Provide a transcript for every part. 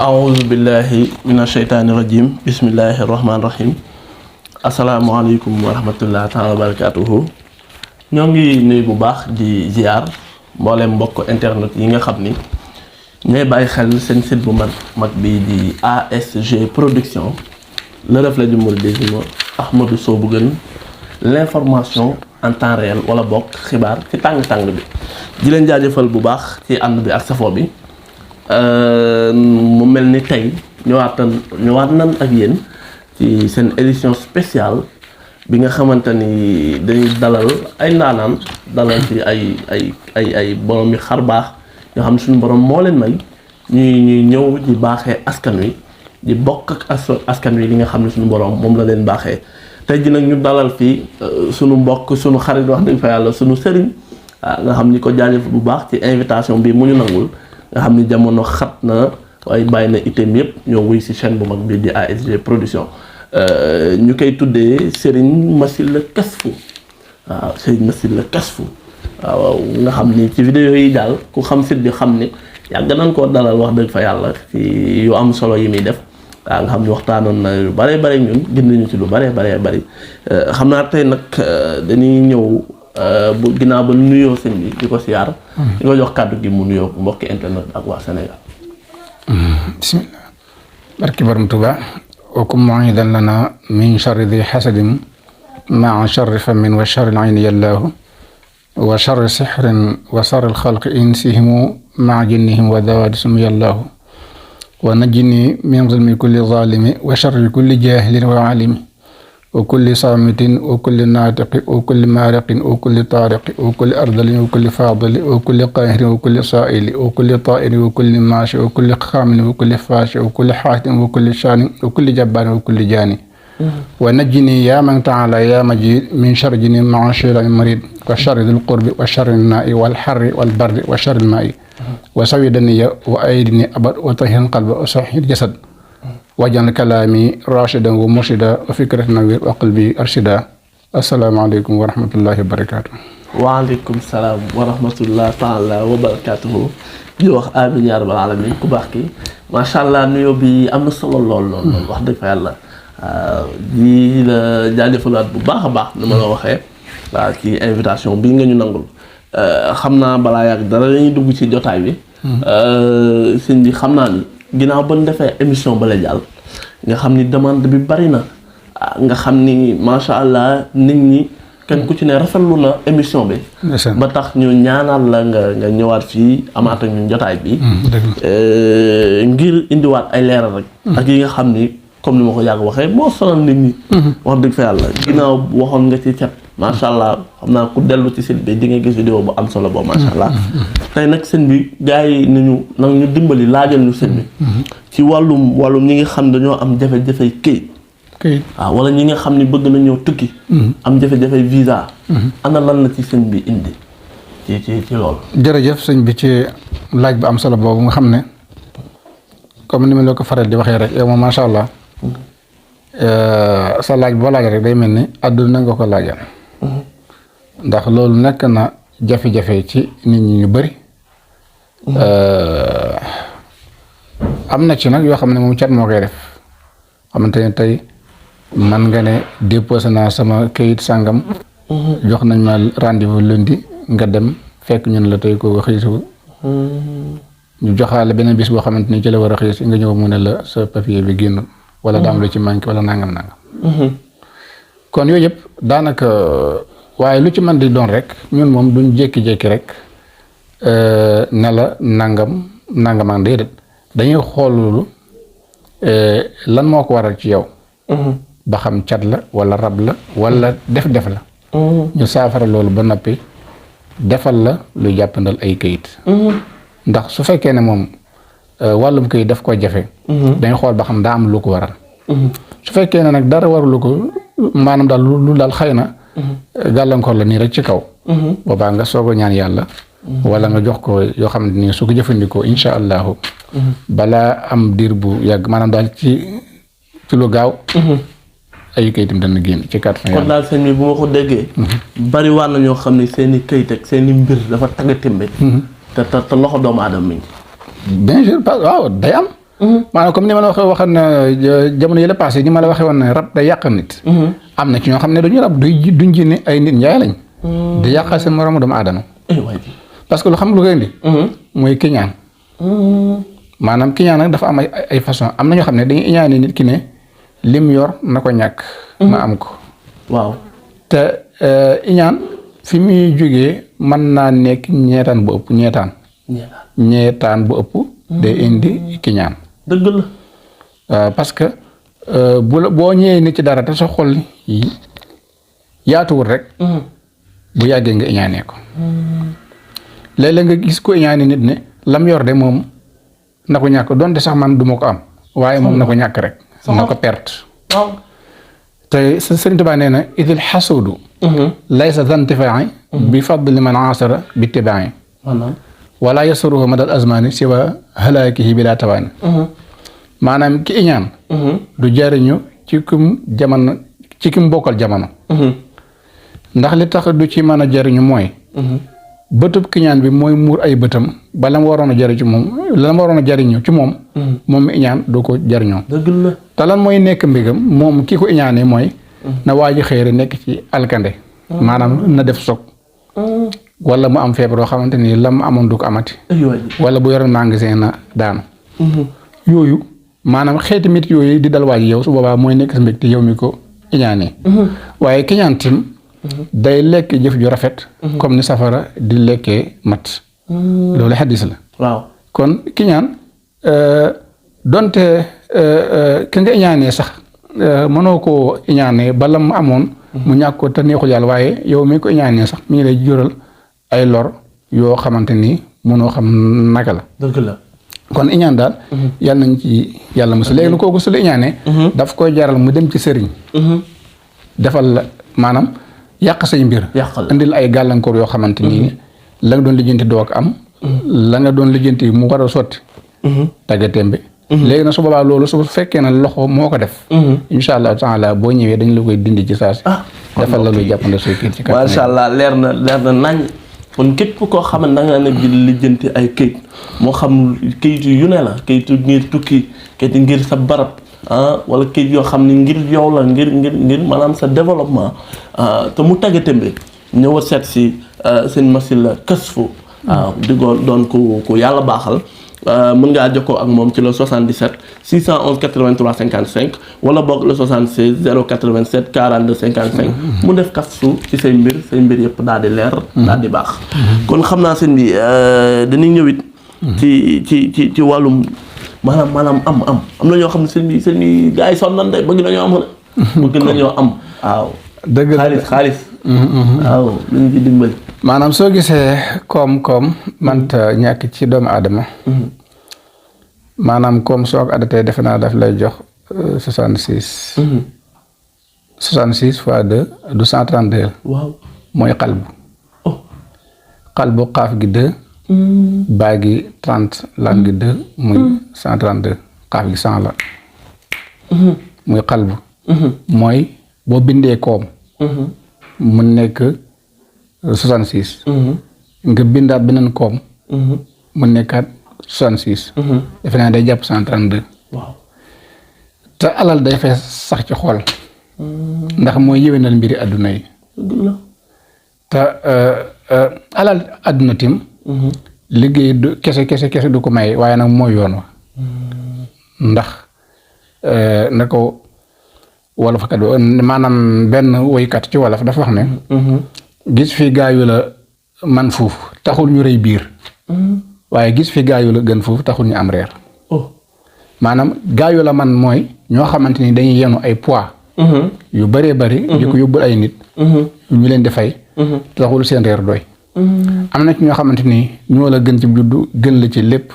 aouzu billahi mina sheytaani rajim bismillahi rahmaani rahim asalaamaaleykum wa rahmatullah taala wa barakatuhu ñoo ngi nuyu bu baax di ziar mboolem mbokk internet yi nga xam ni ñooy bàyyi xel seen site bu mag bi di ASG production le reflet du mouridisme Ahmadou Sow bu gën l'information en temps réel wala bokk xibaar ci tàng-tàng bi di leen jaajëfal bu baax ci ànd bi ak safoo bi mu mel ni tey ñëwaat nan ak yéen ci seen édition spéciale bi nga xamante ni dañuy dalal ay ndaanaan dalal ci ay borom yi xar baax ñoo xam ne suñu borom moo leen may ñuy ñëw di baaxee askan wi di bokk ak askan wi li nga xam ne suñu borom moom la leen baaxee tey ji nag ñu dalal fii suñu mbokk suñu xarit wax dëgg fa yàlla suñu sëriñ nga xam ni ko jaajëf bu baax ci invitation bi mu ñu nangul nga xam ni jamono xat na waaye bàyyi na itam yëpp ñoo wuy si chaîne bu mag bi di ASG production ñu koy tuddee Serigne Massila Kasfou waaw Serigne Massila Kasfou waaw nga xam ni ci vidéo yi daal ku xam site bi xam ni yàgg nañ koo dalal wax dëgg fa yàlla ci yu am solo yi muy def waaw nga xam ni waxtaanoon na lu bare bare ñun gën nañu ci lu bare bari xam naa tey nag dañuy ñëw bu ginnaaw ba nuyoo sëñ bi di ko siyaar di ko jox kàddu gi mu nuyoo mbokki internet ak waa Sénégal. bismillah barki borom Tuuba wakum mu'idan lana min sharri di hasadin maa sharri famin wa sharri ayni yallaahu wa sharri sihrin wa sharri xalqi insihimu maa jinnihim wa dawaadisum yallaahu wa najjini min zulmi kulli zalimi wa sharri kulli jahilin wa alimi wa kulli saamitin wa kulli naatiqi wa kulli maariqin wa kulli taariqi wa kulli ardalin wa kulli faadili wa kulli qaahirin wa kulli saa'ili wa kulli taa'irin wa kulli maashi wa kulli xaamilin wa kulli faashi wa kulli xaatin wa kulli shaanin wa kulli jabbaarin wa kulli jaani wa najjini yaa man taala yaa majid min sharri jinni maa shaytaani marid wa sharri dil qurbi wa sharri naa'i wal harri wal bardi wa sharri maa'i wa sawi daniya wa aydini abad wa tahir qalba wa sahih jasad wajal kalaami rashidan wa murshida wa fikratan nawir wa qalbi arshida asalaamaaleykum wa rahmatullahi wa barakaatu. waaleykum salaam wa rahmatullah taala wa barakaatuhu di wax amiin yaa rabbal alamin ku baax ki macha allah nuyoo bi am na solo lool wax dëgg fa yàlla di la jaajëfalaat bu baax a baax ni ma la waxee waaw ci invitation bi nga ñu nangul xam naa balaa yàgg dara dañuy dugg ci jotaay bi sëñ bi xam naa ni ginnaaw ba ñu defee émission ba la jàll nga xam ni demande bi bari na nga xam ni macha allah nit ñi kenn ku ci ne rafetlu na émission bi. ba tax ñu ñaanal la nga ñëwaat fii amaat ak ñun jotaay bi. ngir indiwaat ay leeral rek. ak yi nga xam ni comme ni ma ko yàgg waxee moo sonal nit ñi. wax dëgg fa yàlla ginnaaw waxoon nga ci cat. macha allah xam naa ku dellu ci site bi di nga gis vidéo bu am solo boobu macha allah. tey nag sëñ bi gars yi nañu nag ñu dimbali laajal ñu sëñ bi. ci wàllum ñi nga xam dañoo am jafe-jafe këyit. waaw wala ñi nga xam ni bëgg nañoo tukki. am jafe-jafe visa. ana lan la ci sëñ bi indi ci loolu. jërëjëf sëñ bi ci laaj bu am solo boobu nga xam ne comme ni ma la ko faral di waxee rek yow moom macha allah sa laaj boo laaj rek day mel ni àdduna nga ko laajal. ndax loolu nekk na jafe-jafe ci nit ñi ñu bari. am na ci nag yoo xam ne moom cat moo koy def xamante ne tey man nga ne déposé naa sama kayit sàngam. jox nañ ma rendez-vous lundi nga dem fekk ñun la tey ko xëy si ñu joxaale beneen bis boo xamante ni ci la war a xëy si nga ñëw mu ne la sa papier bi génn. wala daam lu ci manqué wala nangam. kon yooyu yëpp daanaka waaye lu ci mën di doon rek ñun moom duñ jékki-jékki rek ne la nangam déedéet dañuy xool loolu lan moo ko waral ci yow. ba xam cat la wala rab la wala def-def la. ñu saafara loolu ba noppi defal la lu jàppandal ay kayit. ndax su fekkee ne moom wàllum kayit daf ko jafe. dañuy xool ba xam daa am lu ko waral. su fekkee ne nag dara warulu ko maanaam daal lu daal xëy na. gàllankoor la nii rek ci kaw. boobaa nga soog a ñaan yàlla. wala nga jox ko yoo xam ne su ko jëfandikoo incha allahu. balaa am diir bu yàgg maanaam daal ci lu gaaw. ay kayitam dana génn ci kàttan yàlla. kon daal sëñ bi bu ma ko déggee. bari waar na ñoo xam ne seen i kayit ak seen i mbir dafa tagga témbe. te loxo doomu aadama mi ngi. bien sûr waaw day am. maanaam comme ni ma la waxoon na jamono yële passé ni ma la waxee woon ne rab day yàq nit. am na ci ñoo xam ne duñu rab duñ jinne ay nit njaay lañ. di yàqal seen moromu doomu aadama. parce que lu xam lu koy indi. mooy kiñaan. maanaam kiñaan nag dafa am ay façon am na ñoo xam ne dañuy iñaane nit ki ne lim yor na ko ñàkk. ma am ko. waaw te iñaan fi muy jógee mën naa nekk ñeetaan bu ëpp ñeetaan bu ëpp. day indi kiñaan. dëgg la. parce que boo ñëwee nit ci dara te sa xol yi yaatuwul rek. bu yàggee nga iñaanee ko. léeg-léeg nga gis ko iñaane nit ne lam yor de moom na ko ñàkk donte sax man duma ko am. waaye moom na ko ñàkk rek. na ko perte. te Sëriñ Tuubaa nee na idil xasuudu. laysa zantifaai bi fadli man asara bi tibaai. wala yasuruhu madal azmani siwa halaakihi bila tawaani. maanaam ki iñaan. du jariñu ci kim bokkal jamono. ndax li tax du ci mën a jariñu mooy. bëtub kiñaan bi mooy muur ay bëtam ba la ma waroon a jariñu ci moom. moom mi iñaan du ko jariñoo. dëgg la. te lan mooy nekk mbégam moom ki ko iñaanee mooy. na waa ji xëy nekk ci alkande. maanaam na def soog. wala mu am feebar yoo xamante ni la mu amoon du ko amati. wala bu yoroon magasin na daanu. yooyu maanaam xeeti mit yooyu di dal waa ji yow su boobaa mooy nekk sa mbégte yow mi ko iñaanee. waaye kiñaan tim day lekk jëf ju rafet. comme ni safara di lekkee mat. loolu xaddis la. waaw kon kiñaan donte ki nga iñaanee sax mënoo koo iñaanee bala mu amoon. mu ñàkk ko te neexul yàlla waaye yow mi ko iñaanee sax mi ngi lay jural ay lor yoo xamante ni mënoo xam naka la. dëgg la. kon iñaan daal. yàlla nañ ci yàlla mosu léegi kooku su la iñaanee. daf koy jaral mu dem ci sëriñ. defal la maanaam yàq say mbir. indil ay gàllankoor yoo xamante ni la nga doon lijjanti doo ko am. la nga doon lijjanti mu war a sotti. tàggatémbe. léegi nag su boobaa loolu su fekkee na loxo moo ko def. incha allah taala boo ñëwee dañ la koy dindi ci saa si. defal la luy jàppande suy kii ci kàttan. macha allah leer na nañ. kon képp koo xam ne da nga ne di lijjanti ay këyit moo xam këyit yu ne la këyitu ngir tukki këyit ngir sa barab wala këyit yoo xam ne ngir yow la ngir maanaam sa développement te mu tàggatémbe ñëw a seet si seen machine la Kasfu. waaw di doon ku yàlla baaxal. mën ngaa jokkoo ak moom ci le 77 611 83 55 wala boog le 76 087 42 55. mu def Kasfu ci say mbir yëpp daal di leer. daal di baax. kon xam naa seen bi dañuy ñëwit ci wàllum maanaam am na ñoo xam ne seen bi gars yi sonn nañ de bëgg nañoo am rek. bëgg nañoo am waaw. dëgg xaalis. waaw lu ñu ci dimbali. maanaam soo gisee koom-koom manta ñàkk ci doomu aadama. maanaam koom soo ko adatee defe naa daf lay jox 66. 66 fois 2 du 132. waaw mooy xalbu. xalbu xaaf gi 2. baa gi 30 laam gi 2 muy 132 xaaf gi 100 la. muy xalbu. mooy boo bindee koom. mu nekk 66. nga bindaat beneen koom. mu nekkaat 66. defe naa day jàpp 132. waaw te alal day fay sax ci xol. ndax mooy yéwénal mbiri àdduna yi. te alal àdduna tim. liggéey du kese du ko may waaye nag mooy yoon wa. ndax na ko wolof kat maanaam benn woykat ci wolof dafa wax ne. gis fi gaayu la man fuuf taxul ñu rëy biir. waaye gis fi gaayu la gën fuuf taxul ñu am reer. maanaam gaayu la man mooy ñoo xamante ni dañuy yenu ay poids. yu bëree bëri. di ko yóbbul ay nit. ñu leen di fay. taxul seen reer doy. am na ci ñoo xamante ni ñoo la gën ci juddu gën la ci lépp.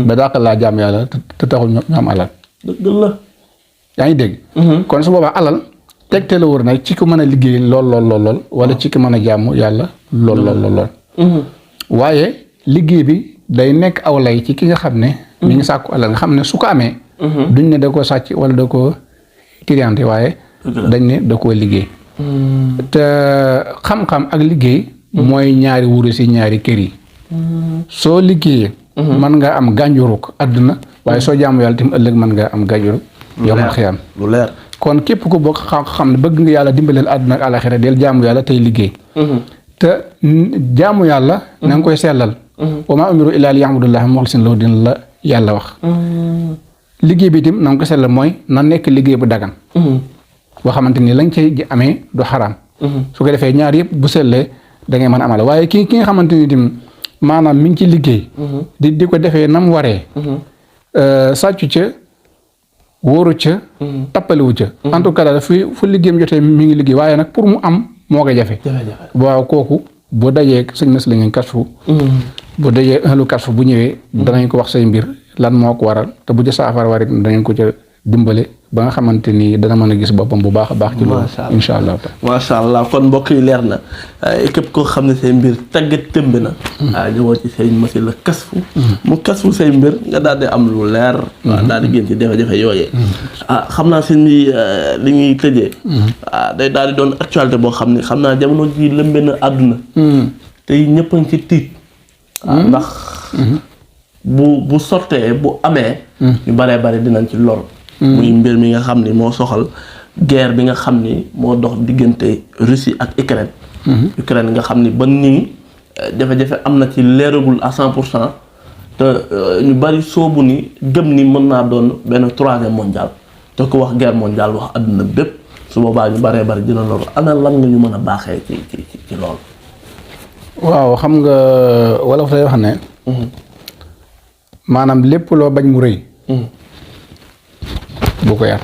ba daaka laa jaam yàlla te taxul ñu am alal. dëgg la. yaa ngi dégg. kon su boobaa alal tegte la wër nag ci ko mën a liggéey lool wala ci ko mën a jaamu yàlla lool. waaye liggéey bi day nekk aw lay ci ki nga xam ne. mi ngi sàkku alal nga xam ne su ko amee. duñ ne da koo sàcc wala da koo trianté waaye. dañ ne da koo liggéey. te xam-xam ak liggéey. mooy ñaari wuru si ñaari kër yi. soo liggéeyee. mën nga am gànjuruk àdduna waaye soo jaamu yàlla tim ëllëg mën nga am gàjjur yawmal xiyaam lu leer kon képp ku bokk xam ne bëgg nga yàlla dimbaleel àdduna ak àlaxira del jaamu yàlla tey liggéey te jaamu yàlla na nga koy sellal wa maa umiru illaa liya'budullaaha muxlisiina lahu diin la yàlla wax liggéey bi tim na nga koy sellal mooy na nekk liggéey bu dagan boo xamante ni lañ cay amee du xaraam su ko defee ñaar yëpp bu sellee da ngay mën a amale waaye ki nga xamante ni tim maanaam mi ngi ci liggéey di ko defee nam waree sàccu ca wóoru ca tappalewu ca en tout cas daal fu liggéeyam jotee mi ngi liggéey waaye nag pour mu am moo ko jafe waaw kooku bu dajee sëñ nas la ñu kasfu bu dajee ahlu kasfu bu ñëwee danañ ko wax say mbir lan moo ko waral te bu ca saafara warit danañ ko ca dimbale ba nga xamante ni dana mën a gis boppam bu baax a baax ci loolu insha allah macha allah kon mbokk yi leer na képp koo xam ne say mbir tàggat tëmb na ñëwoo ci sëñ Massila kasfu mu kasfu say mbir nga daal di am lu leer daal di génn ci jafe-jafe yooyee xam naa sëñ bi li ñuy tëjee day daal di doon actualité boo xam ne xam naa jamono ji lëmbe na àdduna tey ñëpp a ngi ci tiit ndax bu sottee bu amee ñu baree bari dinañ ci lor muy mbir mi nga xam ni moo soxal guerre bi nga xam ni moo dox diggante Russie ak Ukraine Ukraine nga xam ni ba nii jafe-jafe am na ci leeragul à 100% te ñu bari soobu ni gëm ni mën naa doon benn troisième mondial te ko wax guerre mondiale wax àdduna bépp su boobaa ñu baree bari dina loru ana lan nga ñu mën a baaxee ci loolu. waaw xam nga wala fa lay wax ne maanaam lépp loo bañ mu rëy bu ko yar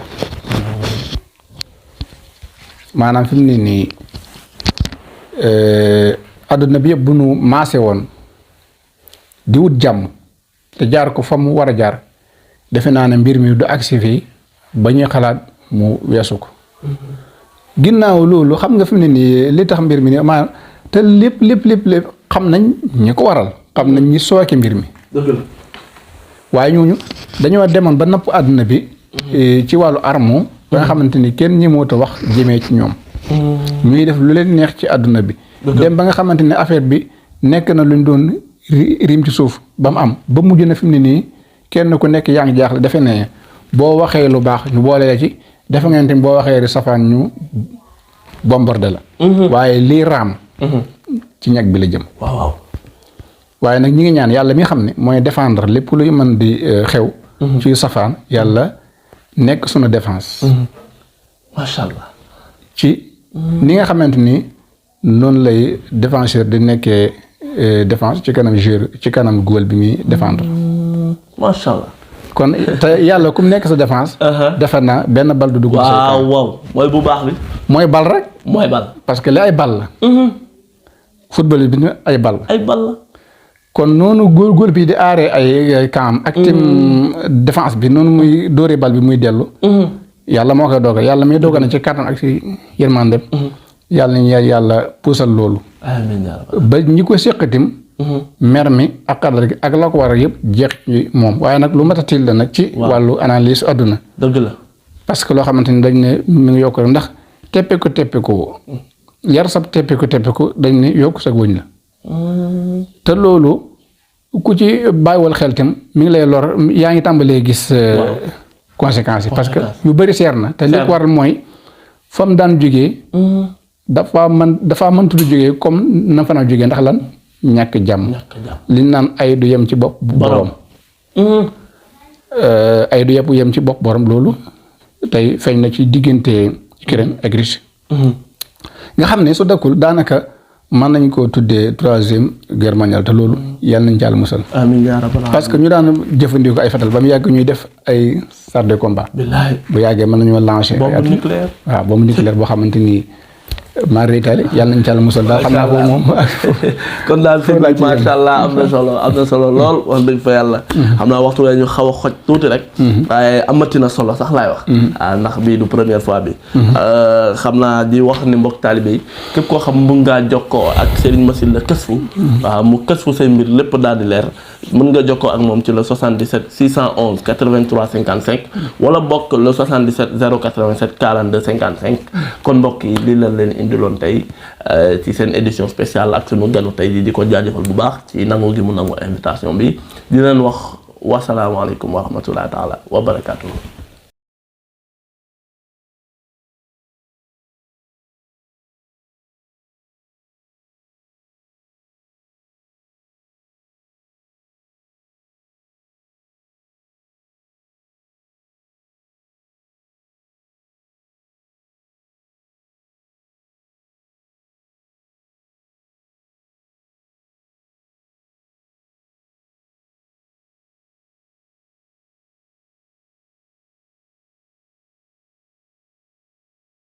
maanaam fi mu ne nii adduna bi yëpp bu nu maase woon di wut jàmm te jaar ko fa mu war a jaar defe naa ne mbir mi du agsi fii ba ñuy xalaat mu weesu ko ginnaaw loolu xam nga fi mu ne nii li tax mbir mi ne maanaam te lépp xam nañ ñi ko waral xam nañ ñi sooke mbir mi waaye ñooñu dañoo demoon ba napp àdduna bi ci wàllu armo ba nga xamante ni kenn ñi moo ta wax jëmee ci ñoom ñuy def lu leen neex ci àdduna bi dem ba nga xamante ne affaire bi nekk na luñ doon rim ci suuf ba mu am ba mujj na fi mu ne nii kenn ku nekk yaa ngi jaaxle defe ne boo waxee lu baax ñu boole ci defe ngeen tamit boo waxee ri safaan ñu bombardé la waaye lii raam ci ñag bi la jëm waaw waaye nag ñi ngi ñaan yàlla mi xam ne mooy défendre lépp luy mën di xew ci safaan yàlla nekk sunu défense macha allah ci ni nga xamante ni noonu lay défenseur di nekkee défense ci kanam joueur ci kanam góol bi muy défendre macha allah kon te yàlla ku mu nekk sa défense defe naa benn bal du dugg waaw mooy bu baax bi mooy bal rek mooy bal parce que li ay bal la football bi ay bal la kon noonu góor bi di aaree ay camp ak tim défense bi noonu muy dóoree bal bi muy dellu yàlla moo koy dogal yàlla muy dogal na ci kattan ak ci yërmande yàlla nañu yàlla puusal loolu amiin ba ñi ko séqatim mer mi ak xadar gi ak la ko war a yëpp jeex ci moom waaye nag lu mat a tiil la nag ci wàllu analyse àdduna dëgg la parce que loo xamante ni dañ ne mi ngi yokk rek ndax teppeeku yar sab teppeeku dañ ne yokku sa wëñ la te loolu ku ci bàyyiwal xel tam mi ngi lay lor yaa ngi tàmbalee gis conséquences yi parce que yu bëri seer na te li ko waral mooy fa mu daan jógee dafa mëntu du jógee comme na fa na jógee ndax lan ñàkk jàmm li naan ay du yem ci bopp borom ay du yem ci bopp borom loolu tey feeñ na ci diggante Ukraine ak Russie nga xam ne su dakkul daanaka mën nañ koo tuddee troisième guerre mondiale te loolu yàlla nañ ci Yàlla musal amiin yaa rabbal aalamiin parce que ñu daan jëfandikoo ay fetal ba mu yàgg ñuy def ay chars de combat bu yàggee mën nañoo lancer bombe nucléaire waaw bombe nucléaire boo xamante ni maa réitale yàlla nañ ci Yàlla musal daal xam naa ko moom kon daal fi macha allah am na solo lool wax dëgg fa yàlla xam naa waxtu la ñu xaw a xoj tuuti rek waaye amati na solo sax laay wax ndax bii du première fois bi xam naa di wax ni mbokk taalibe yi képp koo xam mun ngaa jokkoo ak Serigne Massila Kasfu waaw mu kasfu say mbir lépp daal di leer mën nga jokkoo ak moom ci le 77 611 83 55 wala bokk le 77 087 42 55 kon mbokk yi lii la leen indiloon tey ci seen édition spéciale ak sunu ganu tey di ko jaajëfal bu baax ci nangu gi mu nangu invitation bi di leen wax wasalaamualeykum wa rahmatullahi taala wa barakatuhu